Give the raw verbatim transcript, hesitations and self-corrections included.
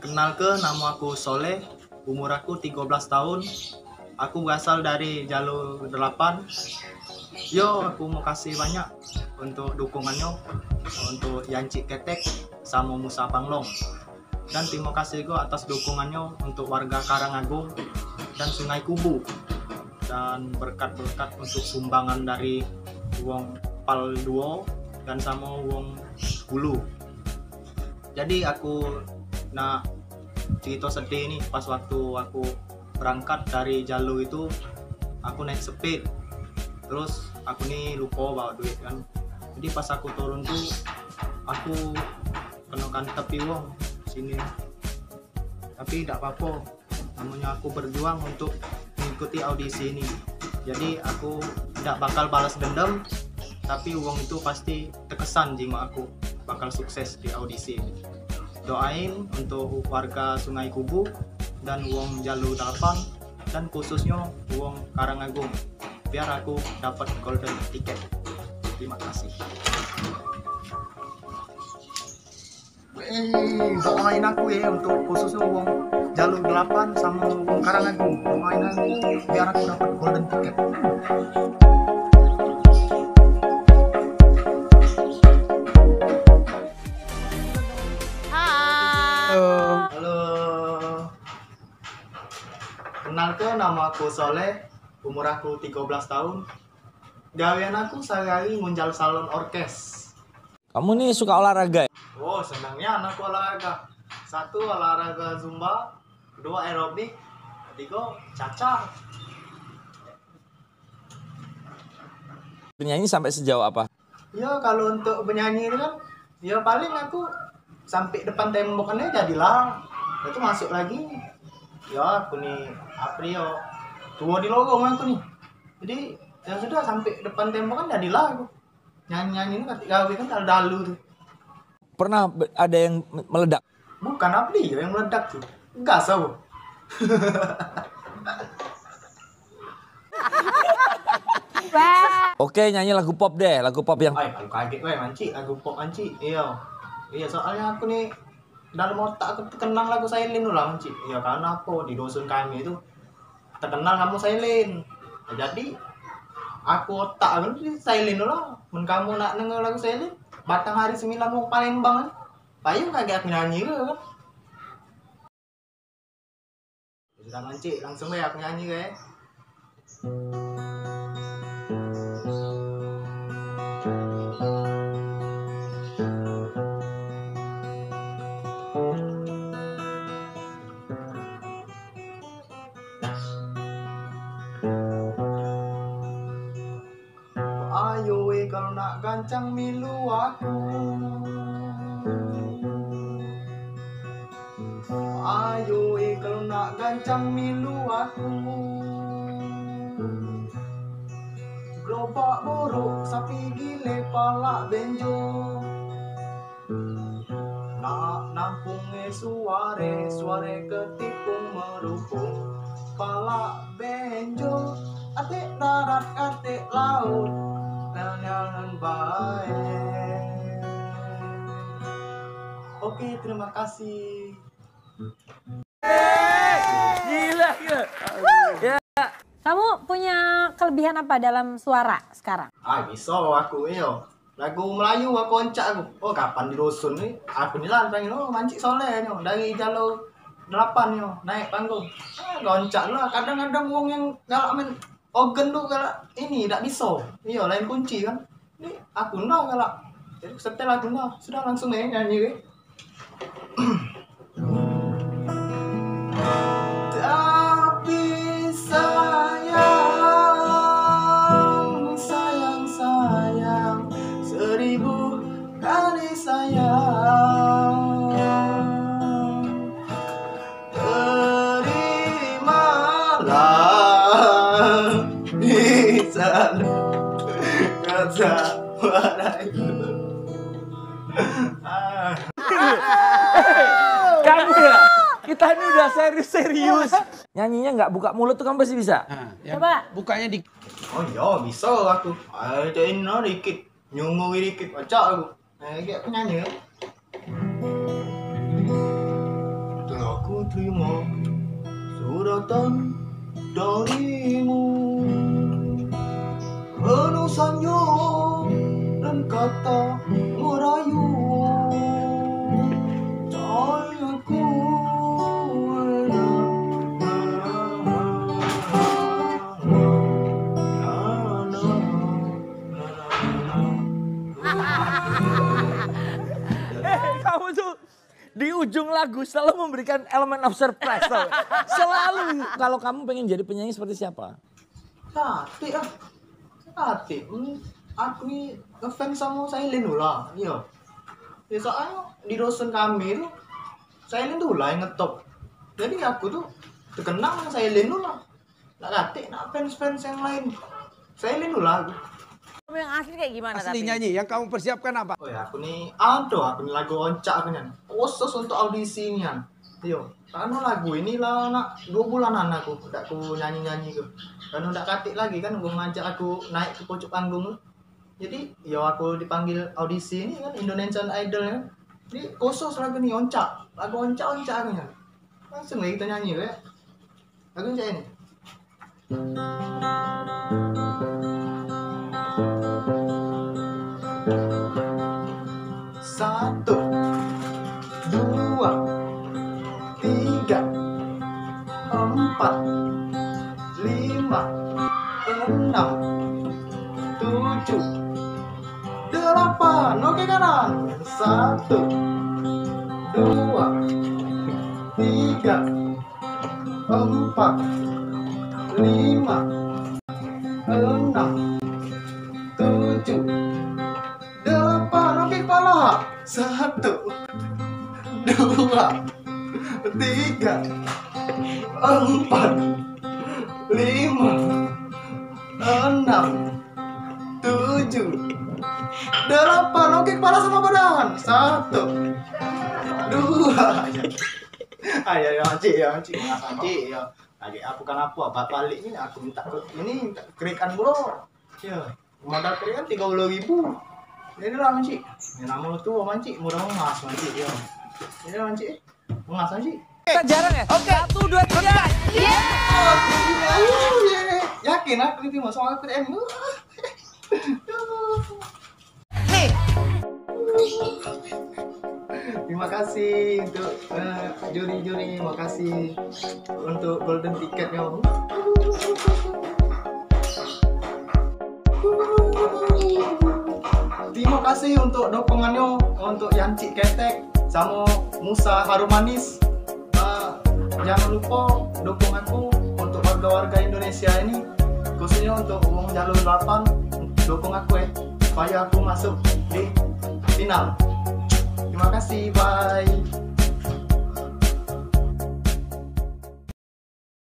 Kenalke, namo aku Soleh, umur aku tigo belas tahun. Aku berasal dari Jalur delapan. Yo, aku mau kasih banyak untuk dukungannyo untuk Yancik Ketek samo Musa Panglong. Dan terima kasih juga atas dukungannyo untuk warga Karangagung dan Sungai Kubu. Dan berkat-berkat untuk sumbangan dari wong Pal Duo dan samo wong Hulu. Jadi aku nak cerita sedih ni, pas waktu aku berangkat dari Jalur itu, aku naik sepit. Terus aku ni lupa bawa duit kan. Jadi pas aku turun tu, aku kena kantepi wong sini. Tapi dak apa-apa. Namanya aku berjuang untuk mengikuti audisi ini. Jadi aku dak bakal balas dendam, tapi wong itu pasti terkesan jingok aku bakal sukses di audisi ini. Doain untuk warga Sungai Kubu dan wong Jalur delapan, dan khususnya wong Karangagung, biar aku dapat golden ticket. Terima kasih. Eh, doain aku ya, untuk khususnya wong Jalur delapan sama wong Karangagung. Doain aku biar aku dapat golden ticket. Halo. Halo. Kenalke, nama aku Soleh, umur aku tigo belas tahun. Gawean aku sehari-hari ngunjal salon orkes. Kamu ni suka olahraga? Oh, senang nian aku olahraga. Satu, olahraga zumba, kedua, aerobik, ketiga, caca. Bernyanyi sampai sejauh apa? Ya, kalau untuk bernyanyi ni kan, ya paling aku sampai depan tembok ni jadilah. Itu masuk lagi. Ya, aku ni apa ni, ya, tua di lorong aku ni. Jadi, ya sudah, sampai depan tembok kan jadilah aku. Nyanyi-nyanyi ni katik gawe kan dalu-dalu tu. Pernah be- ada yang me- meledak? Bukan, apa dia yang meledak tu? Gas apa? Wah. Oke, nyanyi lagu pop deh, lagu pop yang Ay, aku kaget weh, mancik, lagu pop mancik. Iya. Iya, soalnya aku ni dalam otak aku terkenang lagu Silent tu lah, mancik. Iya, karena apa? Di dusun kami tu terkenal kamu Silent. Nah, jadi aku otak aku ni Silent tu lah. Mun kamu nak denger lagu Silent, Batang Hari Sembilan wong Palembang ni. Payu kagek aku nyanyi ke kan? Sudah mancik, langsung bae aku nyanyi ke. Ayo we, kalau nak gancang milu aku. Ayo we, kalau nak gancang milu aku. Gerobak borok, sapi gile, palak benjo. Nak nampung e suare, suare ketipung merupung. Palak benjo, atik darat, atik laut, nyanyian bae. Oke, terima kasih. Gila, gila. Ya. Kamu punya kelebihan apa dalam suara sekarang? Ah, bisa aku, iyo. Lagu Melayu aku oncak aku. Oh, kapan di dusun ni? Aku ni lah pengen, oh, mancik Soleh nyo. Dari jalur delapan nyo, naik panggung. Ah, goncak lah. Kadang-kadang wong yang galak main organ tu galak ini, dak bisa. Iyo, lain kunci kan. Ni aku ndak galak. Jadi setel aku ndak. Sudah langsung main nyanyi ke. Tapi sayang, sayang, sayang, seribu kali sayang. Terimalah di sana kata padaiku. Kamu ya? Kita ini udah serius-serius. Nyanyinya nggak buka mulut tuh kamu pasti bisa. Nah, yang Coba. Bukanya di Oh iya, bisa aku. Ayo, cek ini dikit. Nyungui dikit, pacak aku. Nah, kayak penyanyi kan? Betul. Terima suratan darimu, penuh sanjung dan kata merayu. Sayangku, Eh, kamu tuh di ujung lagu selalu memberikan elemen of surprise, tau. Selalu. Kalau kamu pengen jadi penyanyi seperti siapa? Katik ah. Katik. Hmm, aku ni ngefans sama Sailin dulu lah. Iya. Ya soalnya di dosen kami tu Sailin tu lah yang ngetop. Jadi aku tu terkenal dengan Sailin dulu lah. Nak katik, nak fans-fans yang lain. Sailin dulu lah aku. Kamu yang asli kayak gimana Asli tapi? Nyanyi, yang kamu persiapkan apa? Oh ya, aku ni ada aku ni lagu oncak aku ni. Khusus untuk audisi ni kan. Yo, karena lagu ini lah nak dua bulanan aku tak ku nyanyi-nyanyi tu. Karena tak katik lagi kan, wong ngajak aku naik ke pucuk panggung tu. Jadi, yo aku dipanggil audisi ni kan, Indonesian Idol kan. Jadi khusus lagu ni oncak, lagu oncak-oncak aku ni. Langsung lah kita nyanyi ya. Lagu macam ni. Satu, dua, tiga, empat, lima, enam, tujuh, delapan. Oke kanan. Satu, dua, tiga, empat, lima, enam, tujuh, delapan. Oke kepala. Satu, dua, tiga, empat, lima, enam, tujuh, delapan. Oke kepala sama badan. Satu, dua. Ayo, ayo, Cik, ya, Cik. Makasih, Cik, ya. Lagi aku kan apa, balik ni aku minta ke ini, minta kerikan dulu. Ya, modal kerikan tiga puluh ribu. Jadi lah, Mancik. Ya, nama tu, Mancik, murah emas, Mancik, ya. Jadi lah, Mancik, emas, Mancik. Kita jarang ya? Oke. Satu, dua, tiga. Yakin aku itu masuk aku M. Nih. Terima kasih untuk eh, juri-juri, terima kasih untuk golden ticketnya. Terima kasih untuk dukungannya untuk Yancik Ketek sama Musa Harum Manis. Ah, jangan lupa dukung aku untuk warga-warga Indonesia ini, khususnya untuk wong Jalur delapan, dukung aku eh, supaya aku masuk di final. Terima kasih, bye.